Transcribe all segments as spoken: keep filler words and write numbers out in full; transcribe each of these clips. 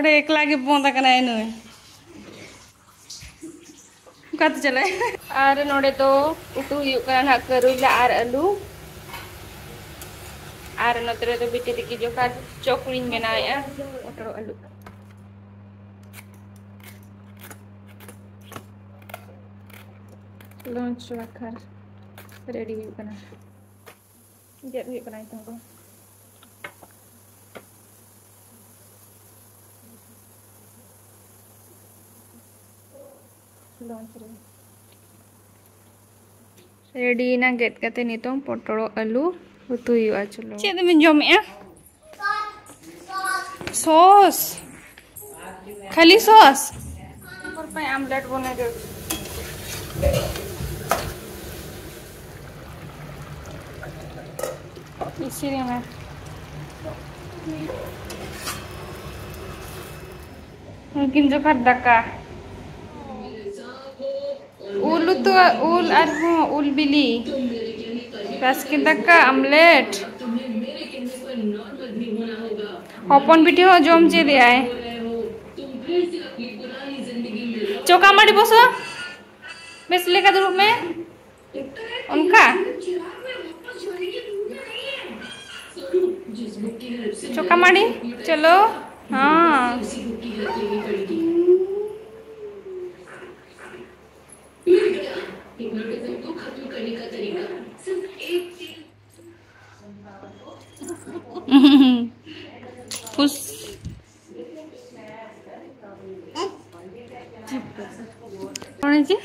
ᱱᱚᱰᱮ ᱮᱠᱞᱟ ᱜᱮ ᱵᱚᱸᱫ ᱟᱠᱟᱱᱟᱭ ᱱᱩᱭ᱾ ᱚᱠᱟᱛᱮ ᱪᱟᱞᱟᱜ? ᱟᱨ ᱱᱚᱰᱮ ᱫᱚ ᱩᱛᱩ ᱦᱩᱭᱩᱜ ᱠᱟᱱᱟ ᱱᱟᱦᱟᱜ ᱠᱟᱹᱨᱩᱞᱟ ᱟᱨ ᱟᱹᱞᱩ᱾ ᱟᱨ ᱱᱚᱛᱮ ᱨᱮᱫᱚ ᱵᱤᱴᱤ ᱛᱤᱠᱤ ᱡᱚᱠᱷᱟ ᱪᱚᱠᱲᱤᱧ ᱵᱮᱱᱟᱣᱮᱫᱼᱟ, ᱯᱚᱴᱚᱞ ᱟᱹᱞᱩ᱾ ᱞᱚᱧᱪ ᱵᱟᱠᱷᱨᱟ ᱨᱮᱰᱤ ᱦᱩᱭᱩᱜ ᱠᱟᱱᱟ, ᱜᱮᱫ ᱦᱩᱭᱩᱜ ᱠᱟᱱᱟ ᱱᱤᱛᱚᱝ ᱫᱚ᱾ ᱞᱚᱧᱪ ᱨᱮ ᱨᱮᱰᱤᱭᱮᱱᱟ ᱜᱮᱫ ᱠᱟᱛᱮ, ᱱᱤᱛᱚᱝ ᱯᱚᱴᱚᱞ ᱟᱹᱞᱩ ᱩᱛᱩ ᱦᱩᱭᱩᱜᱼᱟ᱾ ᱪᱚᱞᱚ, ᱪᱮᱫ ᱫᱚᱵᱮᱱ ᱡᱚᱢᱮᱜᱼᱟ? ᱥᱚᱥ, ᱠᱷᱟᱹᱞᱤ ᱥᱚᱥ᱾ ᱟᱢᱞᱮᱴ ᱵᱚᱱᱮ ᱫᱮ᱾ ᱤᱥᱤᱱ ᱢᱮ᱾ ᱩᱱᱠᱤᱱ ᱡᱚᱠᱷᱟ ᱫᱟᱠᱟ, ᱩᱞ ᱩᱛᱩ, ᱩᱞ ᱟᱨᱦᱚᱸ ᱩᱞ ᱵᱤᱞᱤ, ᱵᱟᱥᱠᱮ ᱫᱟᱠᱟ, ᱟᱢᱞᱮᱴ᱾ ᱦᱚᱯᱚᱱ ᱵᱤᱴᱤ ᱦᱚᱸ ᱡᱚᱢ ᱪᱮᱫ ᱮᱜᱼᱟᱭ᱾ ᱪᱚᱠᱟ ᱢᱟᱹᱰᱤ ᱵᱚᱥᱚ, ᱵᱮᱥ ᱞᱮᱠᱟ ᱫᱩᱲᱩᱵ ᱢᱮ᱾ ᱚᱱᱠᱟ ᱪᱚᱠᱟ ᱢᱟᱹᱰᱤ, ᱪᱚᱞᱚ᱾ ᱦᱚᱸ᱾ ᱯᱩᱥ᱾ ᱚᱱᱮ ᱡᱮ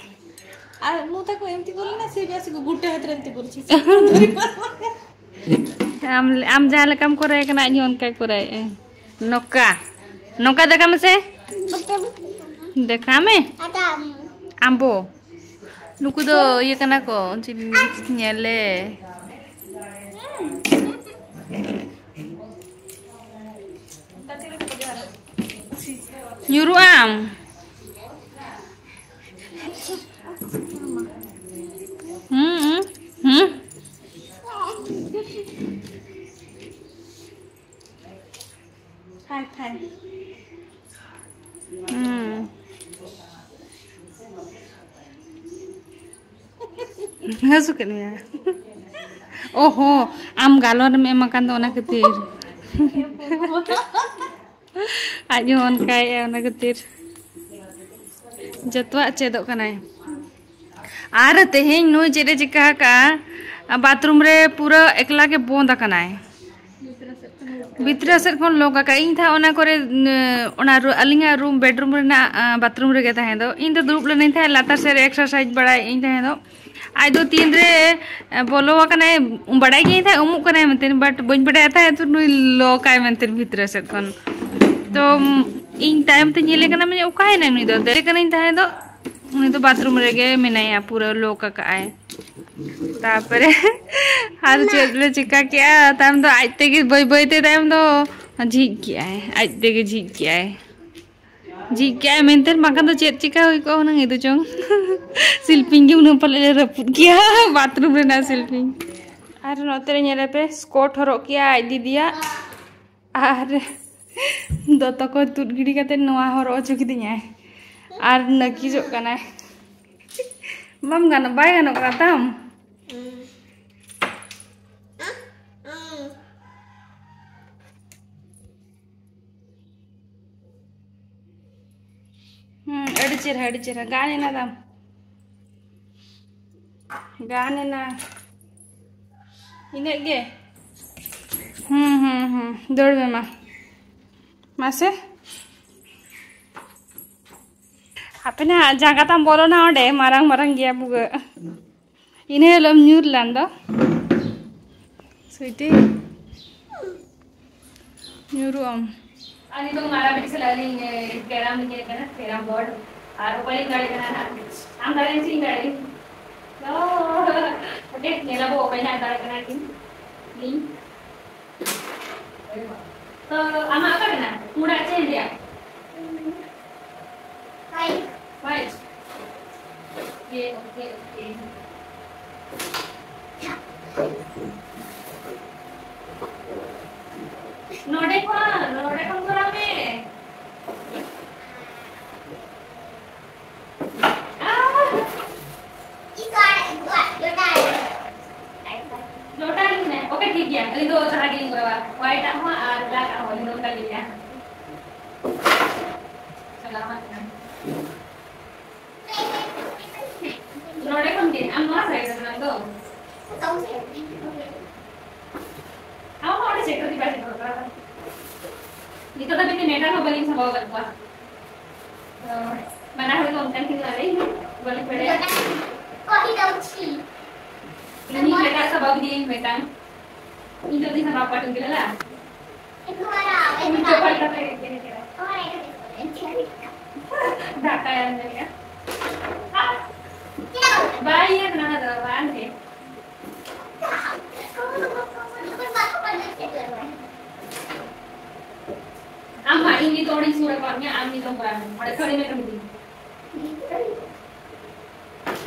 ᱟᱨ ᱱᱚᱛᱮ ᱠᱚ ᱮᱢᱛᱤ ᱠᱚ ᱞᱮᱱᱟ, ᱥᱮ ᱵᱮᱥ ᱠᱚ ᱜᱩᱴᱮ ᱦᱟᱛ ᱨᱮ ᱮᱢᱛᱤ ᱠᱚ ᱞᱮᱱᱟ᱾ ᱟᱢ, ᱟᱢ ᱡᱟᱦᱟᱸ ᱞᱮᱠᱟᱢ ᱠᱚᱨᱟᱣ ᱠᱟᱱᱟ, ᱤᱧ ᱦᱚᱸ ᱚᱱᱠᱟᱧ ᱠᱚᱨᱟᱣᱮᱫᱼᱟ᱾ ᱱᱚᱝᱠᱟ, ᱱᱚᱝᱠᱟ ᱫᱮᱠᱷᱟ ᱢᱮᱥᱮ᱾ ᱫᱮᱠᱷᱟ ᱢᱮ᱾ ᱟᱢᱵᱚ᱾ ᱱᱩᱠᱩ ᱫᱚ ᱤᱭᱟᱹ ᱠᱟᱱᱟ ᱠᱚ, ᱪᱤᱞᱤ ᱧᱮᱞᱮ᱾ ᱧᱩᱨᱩᱜ ᱟᱢ᱾ ᱦᱩᱸ, ᱦᱩᱸ, ᱦᱩᱸ᱾ ᱦᱟᱭ ᱯᱷᱟᱭ᱾ ᱦᱩᱸ᱾ ᱦᱟᱹᱥᱩ ᱠᱮᱫ ᱢᱮᱭᱟ? ᱚᱦᱚ, ᱟᱢ ᱜᱟᱞᱚᱱ ᱨᱮᱢ ᱮᱢ ᱟᱠᱟᱱ ᱫᱚ, ᱚᱱᱟ ᱠᱷᱟᱹᱛᱤᱨ᱾ ᱟᱡ ᱦᱚᱸ ᱚᱱᱠᱟᱭᱮᱫᱼᱟ, ᱚᱱᱟ ᱠᱷᱟᱹᱛᱤᱨ᱾ ᱡᱚᱛᱚᱣᱟᱜ ᱪᱮᱫᱚᱜ ᱠᱟᱱᱟᱭ᱾ ᱟᱨ ᱛᱮᱦᱮᱧ ᱱᱩᱭ ᱪᱮᱫ ᱮ ᱪᱤᱠᱟ ᱟᱠᱟᱜᱼᱟ, ᱵᱟᱛᱷᱨᱩᱢ ᱨᱮ ᱯᱩᱨᱟᱹ ᱮᱠᱞᱟ ᱜᱮ ᱵᱚᱱᱫ ᱟᱠᱟᱱᱟᱭ᱾ ᱵᱷᱤᱛᱨᱤ ᱥᱮᱫ ᱠᱷᱚᱱ ᱞᱚᱠ ᱟᱠᱟᱫ᱾ ᱤᱧ ᱛᱟᱦᱮᱸᱫ ᱚᱱᱟ ᱠᱚᱨᱮ, ᱚᱱᱟ ᱨᱩ-, ᱟᱹᱞᱤᱧᱟᱜ ᱨᱩᱢ, ᱵᱮᱰᱨᱩᱢ ᱨᱮᱱᱟᱜ, ᱟ, ᱵᱟᱛᱷᱨᱩᱢ ᱨᱮᱜᱮ ᱛᱟᱦᱮᱸ ᱫᱚ᱾ ᱤᱧ ᱫᱚ ᱫᱩᱲᱩᱵ ᱞᱮᱱᱟᱹᱧ ᱛᱟᱦᱮᱸᱫ ᱞᱟᱛᱟᱨ ᱥᱮᱫ ᱨᱮ, ᱮᱠᱥᱟᱨᱥᱟᱭᱤᱡᱽ ᱵᱟᱲᱟᱭᱮᱫ ᱤᱧ ᱛᱟᱦᱮᱸ ᱫᱚ᱾ ᱟᱡ ᱫᱚ ᱛᱤᱱᱨᱮ, ᱮ, ᱵᱚᱞᱚ ᱟᱠᱟᱱᱟᱭ, ᱵᱟᱰᱟᱭ ᱜᱤᱭᱟᱹᱧ ᱛᱟᱦᱮᱸᱫ ᱩᱢᱩᱜ ᱠᱟᱱᱟᱭ ᱢᱮᱱᱛᱮ, but ᱵᱟᱹᱧ ᱵᱟᱰᱟᱭᱟ ᱛᱟᱦᱮᱸᱫ ᱛᱚ ᱱᱩᱭ ᱞᱚᱠᱟᱭ ᱢᱮᱱᱛᱮ ᱵᱷᱤᱛᱨᱤ ᱥᱮᱫ ᱠᱷᱚᱱ᱾ ᱛᱚ, ᱤᱧ ᱛᱟᱭᱚᱢ ᱛᱮ ᱧᱮᱞᱮ ᱠᱟᱱᱟ, ᱢᱮᱱᱮ, "ᱚᱠᱟᱭᱮᱱᱟᱭ ᱱᱩᱭ ᱫᱚ?" ᱫᱮᱡ ᱠᱟᱹᱱᱟᱹᱧ ᱛᱟᱦᱮᱸᱫ ᱫᱚ, ᱩᱱᱤ ᱫᱚ ᱵᱟᱛᱷᱨᱩᱢ ᱨᱮᱜᱮ ᱢᱮᱱᱟᱭᱟ, ᱯᱩᱨᱟᱹ ᱞᱚᱠ ᱟᱠᱟᱜᱼᱟᱭ᱾ ᱛᱟᱨᱯᱚᱨᱮ ᱟᱨ ᱪᱮᱫ ᱞᱮ ᱪᱤᱠᱟ ᱠᱮᱜᱼᱟ, ᱛᱟᱭᱚᱢ ᱫᱚ ᱟᱡ ᱛᱮᱜᱮ ᱵᱟᱹᱭ ᱵᱟᱹᱭ ᱛᱮ ᱛᱟᱭᱚᱢ ᱫᱚ ᱡᱷᱤᱡ ᱠᱮᱜᱼᱟᱭ, ᱟᱡ ᱛᱮᱜᱮ ᱡᱷᱤᱡ ᱠᱮᱜᱼᱟᱭ᱾ ᱡᱷᱤᱡ ᱠᱮᱜᱼᱟᱭ ᱢᱮᱱᱛᱮ, ᱵᱟᱝᱠᱷᱟᱱ ᱫᱚ ᱪᱮᱫ ᱪᱤᱠᱟ ᱦᱩᱭ ᱠᱚᱜᱼᱟ ᱦᱩᱱᱟᱹᱝ ᱤᱫᱩ ᱪᱚᱝ᱾ ᱥᱤᱞᱯᱤᱧ ᱜᱮ ᱦᱩᱱᱟᱹᱝ ᱯᱟᱞᱮ ᱞᱮ ᱨᱟᱹᱯᱩᱫ ᱠᱮᱭᱟ, ᱵᱟᱛᱷᱨᱩᱢ ᱨᱮᱱᱟᱜ ᱥᱤᱞᱯᱤᱧ᱾ ᱟᱨ ᱱᱚᱛᱮ ᱨᱮ ᱧᱮᱞᱮ ᱯᱮ, ᱥᱠᱚᱴ ᱦᱚᱨᱚᱜ ᱠᱮᱜᱼᱟ ᱟᱡ ᱫᱤᱫᱤᱭᱟᱜ᱾ ᱟᱨ ᱫᱚᱛᱚ ᱠᱚ ᱛᱩᱫ ᱜᱤᱰᱤ ᱠᱟᱛᱮ ᱱᱚᱣᱟ ᱦᱚᱨᱚᱜ ᱦᱚᱪᱚ ᱠᱤᱫᱤᱧᱟᱭ᱾ ᱟᱨ ᱱᱟᱹᱠᱤᱡᱚᱜ ᱠᱟᱱᱟᱭ᱾ ᱵᱟᱢ ᱜᱟᱱᱚᱜ, ᱵᱟᱭ ᱜᱟᱱᱚᱜ ᱠᱟᱱᱟ ᱛᱟᱢ? ᱦᱩᱸ, ᱟᱹᱰᱤ ᱪᱮᱦᱨᱟ, ᱟᱹᱰᱤ ᱪᱮᱦᱨᱟ᱾ ᱜᱟᱱ ᱮᱱᱟ ᱛᱟᱢ? ᱜᱟᱱ ᱮᱱᱟ᱾ ᱤᱱᱟᱹᱜ ᱜᱮ? ᱦᱩᱸ, ᱦᱩᱸ, ᱦᱩᱸ᱾ ᱫᱟᱹᱲ ᱢᱮ ᱢᱟ᱾ ᱢᱟᱥᱮ᱾ ᱦᱟᱯᱮ ᱱᱟᱦᱟᱜ ᱡᱟᱸᱜᱟ ᱛᱟᱢ ᱵᱚᱞᱚᱱᱟ ᱚᱸᱰᱮ, ᱢᱟᱨᱟᱝ ᱢᱟᱨᱟᱝ ᱜᱮᱭᱟ ᱵᱷᱩᱜᱟᱹᱜ᱾ ᱤᱱᱟᱹ ᱦᱤᱞᱳᱜ ᱮᱢ ᱧᱩᱨ ᱞᱮᱱ ᱫᱚ᱾ ᱥᱩᱭᱴᱤ, ᱧᱩᱨᱩᱜ ᱟᱢ᱾ ᱟᱨ ᱱᱤᱛᱚᱜ ᱢᱟᱨᱟᱝ ᱵᱤᱴᱤ ᱥᱟᱞᱟᱜ ᱞᱤᱧ, ᱮ, ᱠᱮᱨᱟᱢ ᱞᱤᱧ ᱧᱮᱞ ᱠᱟᱱᱟ, ᱠᱮᱨᱟᱢ ᱵᱳᱨᱰ᱾ ᱟᱨ ᱚᱠᱚᱭ ᱞᱤᱧ ᱫᱟᱲᱮ ᱠᱟᱱᱟ ᱱᱟᱦᱟᱜ? ᱟᱢ ᱫᱟᱲᱮ ᱥᱮ ᱤᱧ ᱫᱟᱲᱮ? ᱛᱚ, ᱦᱟᱯᱮ ᱧᱮᱞ ᱟᱵᱚ ᱚᱠᱚᱭ ᱱᱟᱦᱟᱜ ᱫᱟᱲᱮ ᱠᱟᱱᱟ ᱠᱤᱱ᱾ ᱤᱧ᱾ ᱛᱚ, ᱟᱢᱟᱜ ᱚᱠᱟ ᱠᱟᱱᱟ? ᱯᱩᱸᱰᱟᱜ ᱪᱮ ᱦᱮᱸᱫᱮᱭᱟᱜ? ᱦᱳᱭ᱾ Okay, okay, okay. ᱱᱚᱰᱮ ᱠᱷᱚᱱ, ᱱᱚᱰᱮ ᱠᱷᱚᱱ ᱠᱚᱨᱟᱣ ᱢᱮ᱾ ᱴᱷᱤᱠ ᱜᱮᱭᱟ, ᱟᱹᱞᱤᱧ ᱫᱚ ᱡᱟᱦᱟᱸ ᱜᱮᱞᱤᱧ ᱠᱚᱨᱟᱣᱟ, white ᱟᱜ ᱦᱚᱸ ᱟᱨ black ᱟᱜ ᱦᱚᱸ, ᱟᱹᱞᱤᱧ ᱫᱚ ᱚᱱᱠᱟ ᱜᱮᱞᱤᱧ ᱞᱟᱹᱭᱟ᱾ ᱪᱟᱞᱟᱣ ᱢᱟ᱾ ᱱᱚᱰᱮ ᱠᱷᱚᱱ ᱜᱮ, ᱟᱢ ᱱᱚᱣᱟ side ᱨᱮ ᱢᱮᱱᱟᱢ ᱫᱚ᱾ ᱟᱢ ᱦᱚᱸ ᱚᱸᱰᱮ ᱪᱮᱫ ᱠᱚ ᱵᱟᱭ ᱫᱚᱨᱠᱟᱨ᱾ ᱱᱤᱛᱚᱜ ᱫᱷᱟᱹᱵᱤᱡ ᱛᱮ ᱢᱮᱰᱟᱢ ᱦᱚᱸ ᱵᱟᱹᱞᱤᱧ ᱥᱟᱢᱵᱟᱣ ᱟᱠᱟᱫ ᱠᱚᱣᱟ᱾ ᱛᱚ, ᱵᱟᱱᱟ ᱦᱚᱲ ᱫᱚ ᱚᱱᱠᱟᱱ ᱠᱤᱱ ᱠᱟᱱᱟᱞᱤᱧ, ᱵᱟᱹᱞᱤᱧ ᱵᱟᱲᱟᱭᱟ᱾ ᱤᱧ ᱢᱮᱛᱟᱜ ᱥᱟᱵᱟᱵ ᱫᱤᱭᱟᱹᱧ ᱢᱤᱫᱴᱟᱝ᱾ ᱤᱧ ᱫᱚ ᱛᱤᱥ ᱦᱚᱸ ᱵᱟᱯᱞᱟ ᱴᱩᱝᱠᱤ ᱞᱮᱫᱟ᱾ ᱩᱞᱴᱟᱹ ᱯᱟᱞᱴᱟ ᱯᱮ ᱮᱱᱮᱡ ᱠᱮᱫᱟ᱾ ᱫᱷᱟᱠᱟ ᱮᱢ ᱞᱮᱫᱟ᱾ ᱵᱟᱭ ᱤᱭᱟᱹ ᱠᱟᱱᱟ ᱚᱱᱟ ᱫᱚ, ᱵᱟᱝ ᱜᱮ᱾ ᱟᱢ ᱢᱟ ᱤᱧ ᱱᱤᱛᱚᱜ ᱚᱸᱰᱮᱧ ᱥᱩᱨ ᱟᱠᱟᱫ ᱢᱮᱭᱟ, ᱟᱢ ᱱᱤᱛᱚᱜ ᱵᱟᱝ, ᱚᱸᱰᱮ ᱠᱷᱟᱹᱲᱤ ᱢᱮ ᱠᱟᱹᱢᱤ ᱫᱤᱧ᱾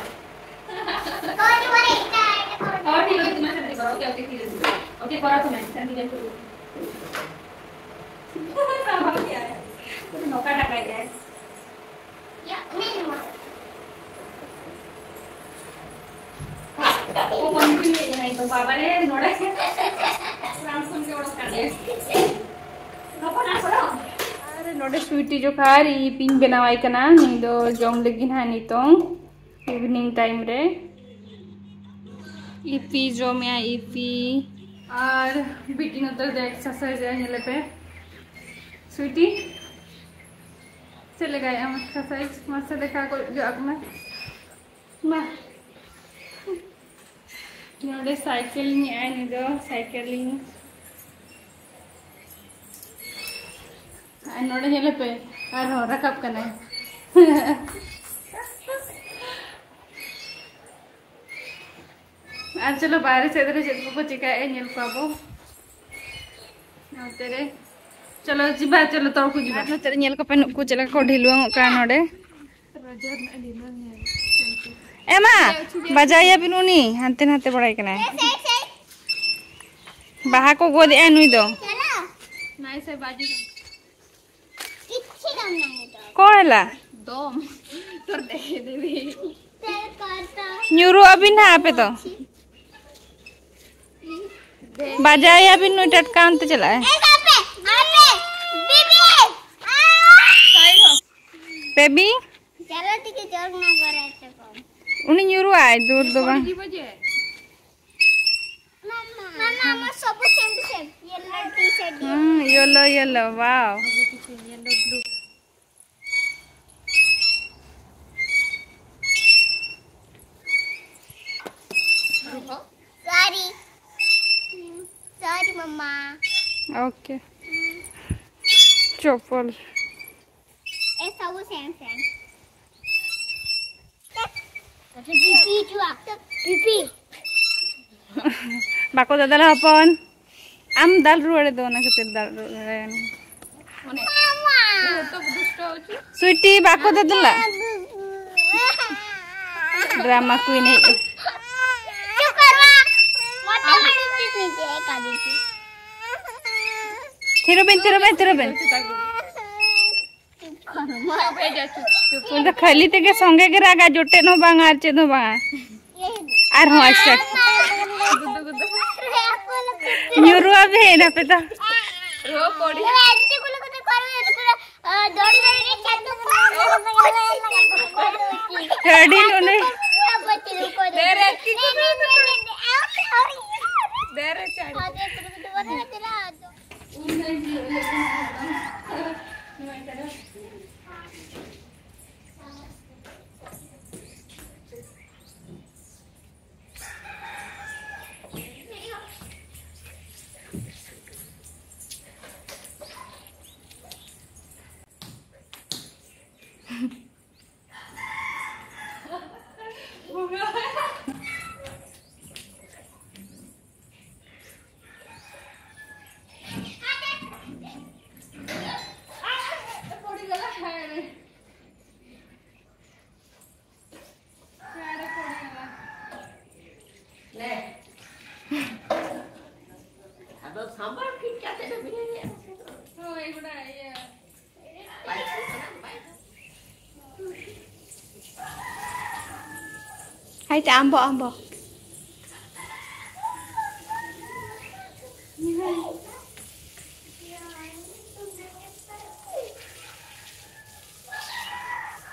ᱦᱚᱲ ᱴᱷᱤᱠ ᱟᱪᱷᱮ, ᱛᱚᱢᱟᱨ ᱥᱟᱛᱮ ᱵᱟᱨᱚ ᱠᱮ ᱟᱯᱮ ᱠᱷᱤᱞᱮ ᱫᱤ᱾ ᱳᱠᱮ, ᱠᱚᱨᱟ ᱛᱚᱢᱮ, ᱥᱟᱱᱜᱤ ᱡᱟᱱ ᱠᱚ᱾ ᱱᱚᱝᱠᱟ ᱴᱟᱠᱟ ᱜᱮ᱾ ᱵᱟᱵᱟ ᱨᱮ, ᱱᱚᱰᱮ ᱨᱟᱱ ᱠᱷᱚᱱ ᱜᱮ ᱚᱰᱚᱠ ᱠᱟᱱ ᱜᱮ᱾ ᱦᱚᱯᱚᱱ ᱟᱥᱚᱲᱚᱜ᱾ ᱟᱨ ᱱᱚᱰᱮ ᱥᱩᱭᱴᱤ ᱡᱚᱠᱷᱟ ᱨᱤᱯᱤᱧ ᱵᱮᱱᱟᱣᱟᱭ ᱠᱟᱱᱟ, ᱱᱩᱭ ᱫᱚ ᱡᱚᱢ ᱞᱟᱹᱜᱤᱫ ᱦᱟᱸᱜ ᱱᱤᱛᱚᱝ evening time ᱨᱮ᱾ ᱤᱯᱤ ᱡᱚᱢᱮᱜᱼᱟ, ᱤᱯᱤ᱾ ᱟᱨ ᱵᱤᱴᱤ ᱱᱚᱛᱮ ᱨᱮ exercise ᱮ, ᱧᱮᱞᱮ ᱯᱮ᱾ ᱥᱩᱭᱴᱤ, ᱪᱮᱫ ᱞᱮᱠᱟᱭ ᱮᱢ exercise? ᱢᱟᱥᱮ ᱫᱮᱠᱷᱟ ᱠᱚ ᱡᱚᱜ ᱟᱠᱚ ᱢᱮ᱾ ᱢᱟ᱾ ᱱᱚᱰᱮ cycling ᱮᱜᱼᱟᱭ, ᱱᱩᱭ ᱫᱚ cycling᱾ ᱟᱨ ᱱᱚᱰᱮ ᱧᱮᱞᱮ ᱯᱮ, ᱟᱨᱦᱚᱸ ᱨᱟᱠᱟᱵ ᱠᱟᱱᱟᱭ᱾ ᱟᱨ ᱪᱚᱞᱚ, ᱵᱟᱭᱨᱮ ᱥᱮᱫ ᱨᱮ ᱪᱮᱫ ᱠᱚᱠᱚ ᱪᱮᱠᱟᱭᱮᱫᱼᱟ, ᱧᱮᱞ ᱠᱚᱣᱟ ᱵᱚ ᱱᱚᱛᱮ ᱨᱮ᱾ ᱪᱚᱞᱚ ᱡᱤᱵᱟ, ᱪᱚᱞᱚ ᱛᱚᱲ ᱠᱚ ᱡᱤᱵᱟ᱾ ᱟᱨ ᱱᱚᱛᱮ ᱨᱮ ᱧᱮᱞ ᱠᱚᱯᱮ, ᱱᱩᱠᱩ ᱪᱮᱫ ᱞᱮᱠᱟ ᱠᱚ ᱰᱷᱤᱞᱣᱟᱹᱝᱚᱜ ᱠᱟᱱᱟ ᱱᱚᱰᱮ᱾ ᱮᱢᱟ, ᱵᱟᱡᱟᱭᱮᱭᱟᱵᱤᱱ ᱩᱱᱤ, ᱦᱟᱱᱛᱮ ᱱᱟᱛᱮ ᱵᱟᱲᱟᱭ ᱠᱟᱱᱟᱭ᱾ ᱵᱟᱦᱟ ᱠᱚ ᱜᱚᱫ ᱮᱜᱼᱟ ᱱᱩᱭ ᱫᱚ᱾ ᱚᱠᱚᱭ ᱞᱟ? ᱫᱚᱢ᱾ ᱛᱚᱨ ᱫᱮᱠᱷᱮ ᱫᱮᱵᱤ᱾ ᱧᱩᱨᱩᱜ ᱟᱹᱵᱤᱱ ᱦᱟᱸᱜ ᱟᱯᱮ ᱫᱚ᱾ ᱵᱟᱡᱟᱣᱮᱭᱟ ᱵᱤᱱ, ᱱᱩᱭ ᱴᱟᱴᱠᱟ ᱚᱱᱛᱮ ᱪᱟᱞᱟᱜᱼᱟᱭ᱾ ᱵᱮᱵᱤ᱾ ᱪᱟᱞᱟᱣ ᱛᱮᱜᱮ ᱡᱳᱨ ᱱᱟ ᱜᱚᱨᱟ ᱪᱟᱵᱟ᱾ ᱩᱱᱤ ᱧᱩᱨᱩᱜᱼᱟᱭ, ᱫᱩᱨ ᱫᱚ ᱵᱟᱝ᱾ ᱢᱟᱢᱟ, ᱢᱟᱢᱟ, ᱥᱚᱵᱩ same same. Yellow T shirt. ᱦᱩᱸ, yellow, yellow, wow᱾ Sorry. Sorry, Mama. Okay. चप्पल। ए, सब सेम, सेम। ᱯᱤᱯᱤ ᱪᱩᱣᱟ, ᱯᱤᱯᱤ᱾ ᱵᱟᱠᱚ ᱫᱟᱫᱟᱞᱟ ᱦᱚᱯᱚᱱ᱾ ᱟᱢ ᱫᱟᱞ ᱨᱩᱣᱟᱹᱲᱮ ᱫᱚ, ᱚᱱᱟ ᱠᱷᱟᱹᱛᱤᱨ ᱫᱟᱞ ᱨᱩᱣᱟᱹᱲᱮ᱾ ᱥᱩᱭᱴᱤ, ᱵᱟᱠᱚ ᱫᱟᱫᱟᱞᱟ᱾ ᱰᱨᱟᱢᱟ ᱠᱩᱭᱤᱱ ᱦᱮᱡ᱾ ᱛᱷᱤᱨᱚᱵᱤᱱ, ᱛᱷᱤᱨᱚᱵᱤᱱ, ᱛᱷᱤᱨᱚᱵᱤᱱ᱾ ᱩᱱᱤ ᱫᱚ ᱠᱷᱟᱹᱞᱤ ᱛᱮᱜᱮ ᱥᱚᱸᱜᱮ ᱜᱮ ᱨᱟᱜᱟ, ᱡᱚᱴᱮᱫ ᱦᱚᱸ ᱵᱟᱝᱟ ᱟᱨ ᱪᱮᱫ ᱦᱚᱸ ᱵᱟᱝᱟ᱾ ᱟᱨᱦᱚᱸ ᱟᱪᱪᱷᱟ᱾ ᱧᱩᱨᱩ ᱟᱵᱤᱱ ᱟᱯᱮ ᱫᱚ᱾ ᱟᱹᱰᱤ ᱱᱚᱰᱮ᱾ ᱟᱫᱚ ᱥᱟᱢᱵᱟᱲ ᱴᱷᱤᱠ ᱠᱟᱛᱮ ᱫᱚ ᱵᱤᱱᱟᱹ ᱨᱮᱭᱟᱜ᱾ ᱦᱳᱭ, ᱜᱚᱰᱟ ᱤᱭᱟᱹ᱾ ᱵᱟᱭ ᱥᱟᱢᱵᱟᱲᱟ, ᱵᱟᱭ ᱥᱟᱢᱵᱟᱲᱟ᱾ ᱦᱟᱭ ᱛᱮ ᱟᱢᱵᱚ, ᱟᱢᱵᱚ᱾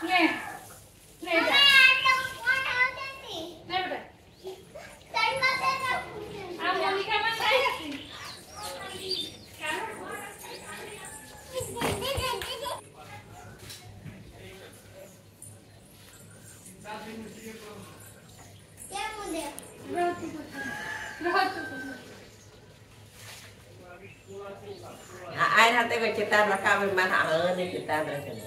ᱱᱮ, ᱱᱮ ᱫᱟ᱾ ᱱᱮ ᱵᱮᱴᱟ᱾ ᱟᱢ ᱢᱚᱱᱤᱠᱟ ᱢᱟ ᱛᱟᱦᱮᱸ ᱠᱟᱱ᱾ ᱟᱨ ᱦᱟᱱᱛᱮ ᱠᱷᱚᱱ ᱪᱮᱛᱟᱱ ᱨᱟᱠᱟᱵ ᱮᱢ ᱢᱟ ᱦᱟᱸᱜ, ᱦᱟᱹᱱᱤ ᱪᱮᱛᱟᱱ ᱨᱮ ᱠᱟᱱᱟ᱾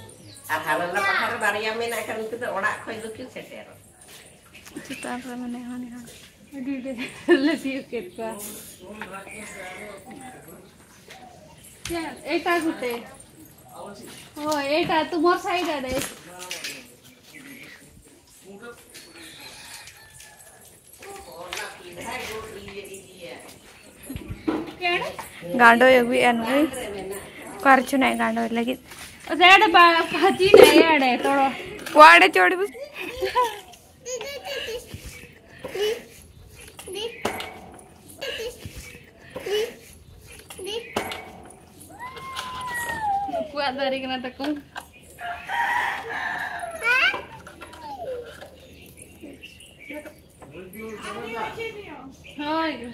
ᱟᱨ ᱦᱟᱱᱟ ᱯᱟᱦᱴᱟ ᱨᱮ ᱵᱟᱨᱭᱟ ᱢᱮᱱᱟᱜ ᱠᱷᱟᱱ ᱩᱱᱠᱩ ᱫᱚ ᱚᱲᱟᱜ ᱠᱷᱚᱱ ᱫᱚ ᱠᱤᱱ ᱥᱮᱴᱮᱨᱚᱜ᱾ ᱪᱮᱛᱟᱱ ᱨᱮ ᱢᱮᱱᱟᱭᱟ ᱦᱟᱹᱱᱤ ᱦᱚᱸ᱾ ᱟᱹᱰᱤ ᱰᱷᱮᱨ ᱞᱮ ᱛᱤᱭᱳᱜ ᱠᱮᱫ ᱠᱚᱣᱟ᱾ ᱪᱮᱫ? ᱮᱴᱟ ᱜᱩᱴᱮ᱾ ᱦᱳᱭ, ᱮᱴᱟ ᱛᱩᱢᱟᱨ ᱥᱟᱭᱤᱰ ᱟᱲᱮ᱾ ᱜᱟᱸᱰᱳᱭ ᱟᱹᱜᱩᱭᱮᱫᱼᱟ ᱱᱩᱭ᱾ ᱚᱠᱟ ᱨᱮᱪᱚ ᱱᱟᱭ ᱜᱟᱸᱰᱳᱭ ᱞᱟᱹᱜᱤᱫ᱾ ᱚ, ᱥᱮ ᱟᱲᱮ ᱵᱟ-, ᱯᱷᱟᱹᱪᱤ ᱱᱟᱭ ᱟᱲᱮ, ᱛᱚᱲᱚ᱾ ᱚᱠᱟ ᱟᱲᱮ ᱪᱚ ᱟᱹᱰᱤ ᱵᱩᱡ-, ᱱᱩᱠᱩᱣᱟᱜ ᱫᱟᱨᱮ ᱠᱟᱱᱟ ᱛᱟᱠᱚ᱾ ᱦᱳᱭ᱾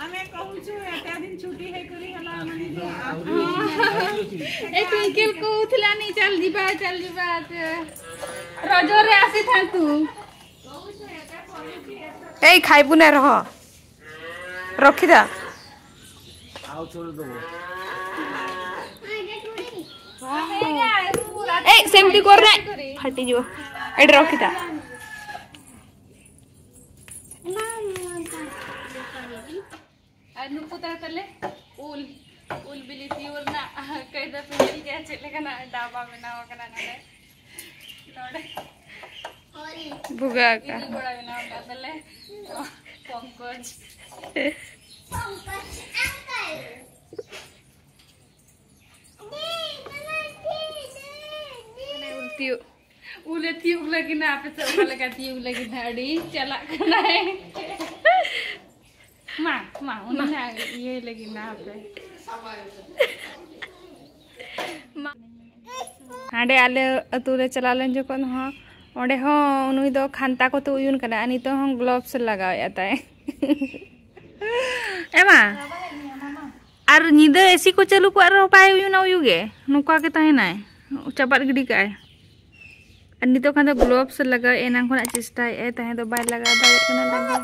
ଆମେ କହୁଛୁ, ଏତେ ଦିନ ଛୁଟି ହେଇକରି ହେଲା, ମାନେ ଯେ ଏ ଟ୍ୱିଙ୍କଲ କହୁଥିଲାନି, "ଚାଲ ଯିବା, ଚାଲ ଯିବା।" ରଜରେ ଆସିଥାନ୍ତୁ। ଏଇ ଖାଇବୁ ନା, ରହ, ରଖିଦା। ଆଉ ଛୋଟ ଦବ। ଏଇ ସେମିତି କର ନା, ଫାଟିଯିବ। ଏଇଠି ରଖିଦା। ᱟᱨ ᱱᱩᱠᱩ ᱛᱟᱦᱮᱸ ᱛᱟᱞᱮ ᱩᱞ, ᱩᱞ ᱵᱤᱞᱤ ᱛᱤᱭᱳᱜ ᱨᱮᱱᱟᱜ ᱠᱟᱭᱫᱟ ᱯᱮ ᱧᱮᱞ ᱠᱮᱜᱼᱟ, ᱪᱮᱫ ᱞᱮᱠᱟᱱᱟᱜ ᱰᱟᱵᱟ ᱵᱮᱱᱟᱣ ᱟᱠᱟᱱᱟ ᱱᱚᱰᱮ᱾ ᱱᱚᱰᱮ ᱵᱷᱩᱜᱟᱹᱜ ᱟᱠᱟᱫ᱾ ᱤᱫᱤ ᱜᱚᱲᱟ ᱵᱮᱱᱟᱣ ᱟᱠᱟᱫ ᱛᱟᱞᱮ ᱯᱚᱝᱠᱚᱡᱽ᱾ ᱢᱟᱱᱮ ᱩᱞ ᱛᱤᱭᱳᱜ, ᱩᱞᱮ ᱛᱤᱭᱳᱜ ᱞᱟᱹᱜᱤᱫ ᱱᱟ, ᱟᱯᱮ ᱥᱮᱫ ᱚᱠᱟ ᱞᱮᱠᱟ ᱛᱤᱭᱳᱜ ᱞᱟᱹᱜᱤᱫ ᱱᱟ? ᱟᱹᱰᱤ ᱪᱟᱞᱟᱜ ᱠᱟᱱᱟᱭ᱾ ᱢᱟ, ᱩᱱᱤ ᱦᱟᱸᱜ ᱤᱭᱟᱹᱭ ᱞᱟᱹᱜᱤᱫ ᱱᱟ ᱦᱟᱯᱮ᱾ ᱦᱟᱸᱰᱮ ᱟᱞᱮ ᱟᱹᱛᱩ ᱞᱮ ᱪᱟᱞᱟᱣ ᱞᱮᱱ ᱡᱚᱠᱷᱚᱱ ᱦᱚᱸ, ᱚᱸᱰᱮ ᱦᱚᱸ ᱱᱩᱭ ᱫᱚ ᱠᱷᱟᱱᱛᱟ ᱠᱚᱛᱮ ᱩᱭᱩᱱ ᱠᱟᱱᱟ, ᱟᱨ ᱱᱤᱛᱚᱜ ᱦᱚᱸ ᱜᱞᱳᱵᱷᱥ ᱞᱟᱜᱟᱣᱮᱫᱼᱟ ᱛᱟᱭ᱾ ᱮ ᱢᱟ, ᱟᱨ ᱧᱤᱫᱟᱹ ᱮᱥᱤ ᱠᱚ ᱪᱟᱹᱞᱩ ᱠᱚᱜ ᱨᱮᱦᱚᱸ ᱵᱟᱭ ᱩᱭᱩᱱᱟ ᱩᱭᱩ ᱜᱮ, ᱱᱚᱝᱠᱟ ᱜᱮ ᱛᱟᱦᱮᱱᱟᱭ, ᱪᱟᱵᱟᱫ ᱜᱤᱰᱤ ᱠᱟᱜᱼᱟᱭ᱾ ᱟᱨ ᱱᱤᱛᱚᱜ ᱠᱷᱟᱱ ᱫᱚ ᱜᱞᱳᱵᱷᱥ ᱞᱟᱜᱟᱣ, ᱮᱱᱟᱝ ᱠᱷᱚᱱᱟᱜ ᱪᱮᱥᱴᱟᱭᱮᱫᱼᱟᱭ, ᱛᱟᱦᱮᱸ ᱫᱚ ᱵᱟᱭ ᱞᱟᱜᱟᱣ ᱫᱟᱲᱮᱭᱟᱜ ᱠᱟᱱᱟ ᱞᱟᱜᱟᱣ᱾